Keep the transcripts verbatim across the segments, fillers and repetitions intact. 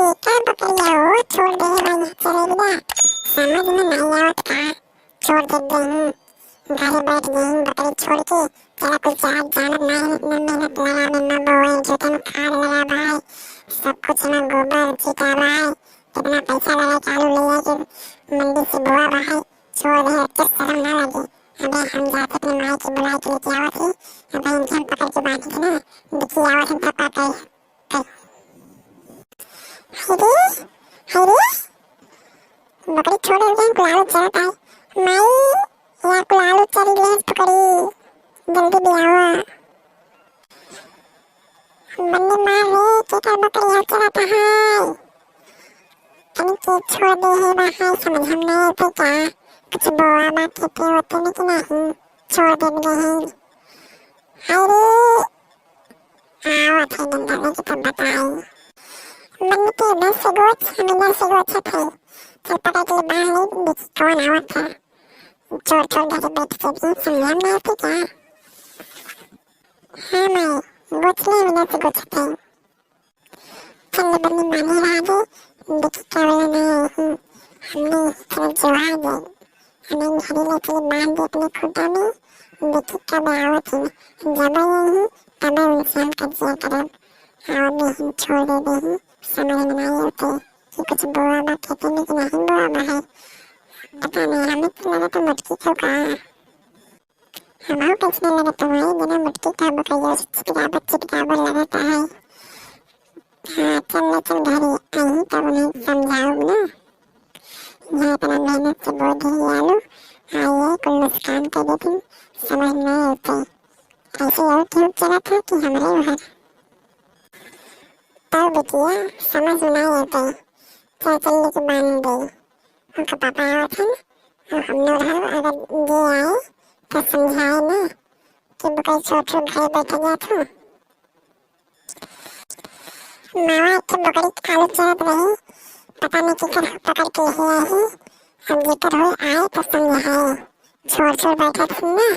एकर बकरिया हो छोड़ दे भाई चरेलिया, समझ में नहीं आवत का, छोड़ दे देही, घरे बैठ गई बकरी छोड़ के। चला कुछ जात जानत नहीं, इतना मेहनत लगा में न बोए, खेते में खाद लगा भाई, सब कुछ में गोबर छिटा भाई, कितना पैसा लगा के आलू ले आके मंडी से बोआ भाई, छोड़ दे, अब तो शर्म ना लगे। अबे हम जाते अपने माई के बुलाए के लेके आवत ही, अबे इनके हम पकड़ के बांध के ना, देखी आवत हम तब का कही। हाय रे, हाय रे, बकरी छोड़े हुए कुलालू चरत आई। माई, या कुलालू चरी ले पकड़ी, जल्दी ले आवा। बन्नी मार रे, केकर बकरी है चरत है? तनी के छोड़ दे है बा है, समझ हम नहीं आते का? कुछ बोआ बा खेते होते में कि नहीं? छोड़ दे दे है। हाय रे, आवत है नंदनी के तब बताई। बन्नी के दस गो छे, हमें दस गो छे थे। चल पकड़ के बांध ले, देखी कौन आवत है। चोर चोर घर बैठ के भी समझा में आती क्या? हाँ माई, गोचले में दस गो छे थे। चल बन्नी माने राजे, देखी का वाला नहीं आई ही। हमने इस तरफ जो आ गए। हमें घरे लेके बांध दे अपने खूंटा में, देखी कब आवत ही, जब आई ही, तब उनसे हम कब्जा करब। और नहीं छोड़ दे दे ही, समझ में नहीं आते कि कुछ बोआ बा खेते में कि नहीं बोआ बा है। पता नहीं, हमें तो लगा तो मटकी खाओ का। हमार कैसे लगा तो वही बिना मटकी खाओ का, जो चिपकाबर चिपकाबर लगता है। हाँ, चल ले चल घरे, आई तब उन्हें समझाओ ना। यहाँ इतना मेहनत से बो दिही आलू, हाँ, ये कुल नुकसान कर देती, समझ नहीं आते। ऐसे और क्यों चला था कि हमरे घर? तब बिटिया समझ नहीं आते, चल चल लेके बांध दे। उनका पापा आवत है, और हम लोग घर अगर ये आए, तो समझाए ना कि बकरी छोड़ छोड़ घर बैठा जात हो। मावा एक ठे बकरी के आलू चरत रही, पता नहीं केकर पकड़ के ले आई। अब जेकर होई आए तो समझाए। छोड़ छोड़ बैठा थी ना,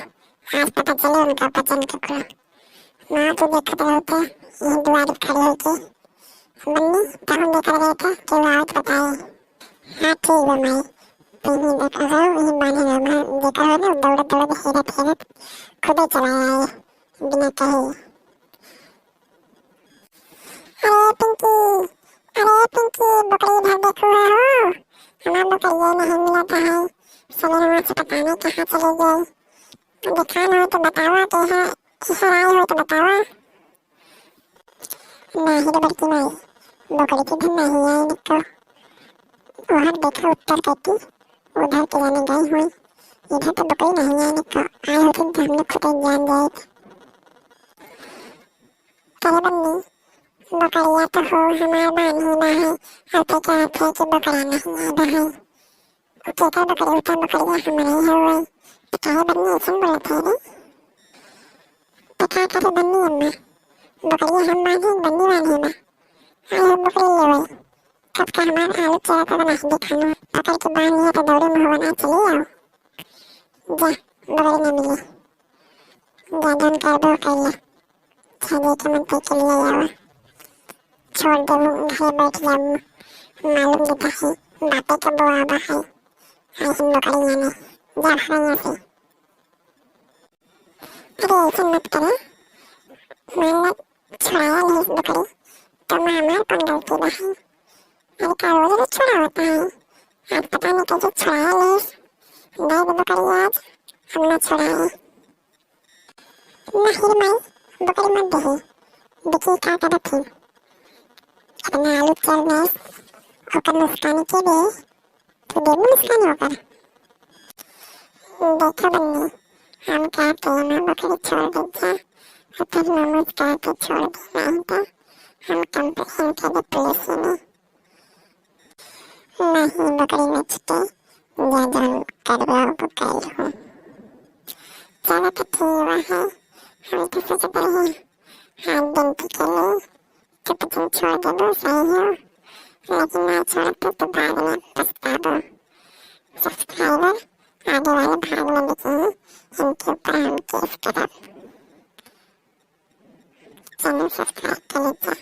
आज पता चले उनका वचन के कुल। माँ तो देखत रहते, यही दुआरे खड़े होके। बन्नी, तहन देखत रहे था, केहू आवत बताए। हाँ, ठीक बा माई। तू ही देख, अगर यही बांधे ना, जेकर हो ना, दौड़त दौड़त, हेरत हेरत, खुदे चला आए, बिना कहे। अरे पिंकी, अरे पिंकी, बकरी इधर देखो हो, हमार बकरिया नहीं मिलत है। सवेरे से पता नहीं कहाँ चली गई। देखा ना हो तो बतावा, के है, इधर आई हो तो बतावा। नाही रे बड़की माई, बकरी के घर नहीं आई निको। वहाँ देखा उत्तर करती, उधर के जाने गई हुई। इधर तो बकरी नहीं आई निको, आई होती तो हमने खुद ही जान जाए। करे बन्नी, बकरिया तो हो हमार बांधी ना है, अब तो क्या थे कि बकरा नहीं आवा है। उ केकर बकरी, उ तो बकरिया हमरे ही हवे। तो काहे बन्नी ऐसन बोलत है रे? तो का करे बन्नी अम्मा, बकरिया हम बांधी, बन्नी बांधी ना। आई हो बकरी लेवे। कब का हमार आलू चरत बा, नहीं दिखाना। पकड़ के बांध लिया तो दौड़े मुँहवा ना चली आओ। जा, बकरी ना मिली। जा, जौन करबो कर ले। छेदी के मन पे के लिए आवा। छोड़ देबू, घरे बैठ जाबू। मालूम देता है, बापे के बोआ बा है। आई हम बकरी यहाँ नहीं। जा, भाग यहाँ से। अरे, ऐसे मत करे। मान लो, छुड़ाया नहीं बकरी, तो माँ हमार कौन गलती बा है? अरे, का रोज रोज छुड़ावत है? आज पता नहीं कैसे छुड़ाया नहीं। दे दे बकरी आज, हम ना छुड़ाए। ना हीर माई, बकरी मत देही। देखी का करत ही। इतना आलू चल गए, ओकर नुकसान के दे, तू देबू नुकसान ओकर। देखा बन्नी, हम कहते हैं ना बकरी छोड़ दे जा, और फिर मोमोज कहते छोड़ दे, नहीं तो हम कंप्लेन कर दे पुलिस में। नहीं बकरी न छूटे, जा जौन करबे अब कइल हो। चलो तो ठीक बा है, हम तो सोचत रहे हाथ दिन के लिए चुप दिन छोड़ देबो सही हो, लेकिन ना छोड़ते तो बाद में पछताबो। सब्सक्राइबर आगे वाले भाग में देखेंगे, इनके ऊपर हम केस करब। चैनल सब्सक्राइब कर लीजिए।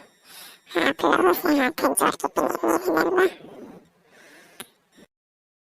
आप लोगों से हाथ जोड़ के विनती है नरवा।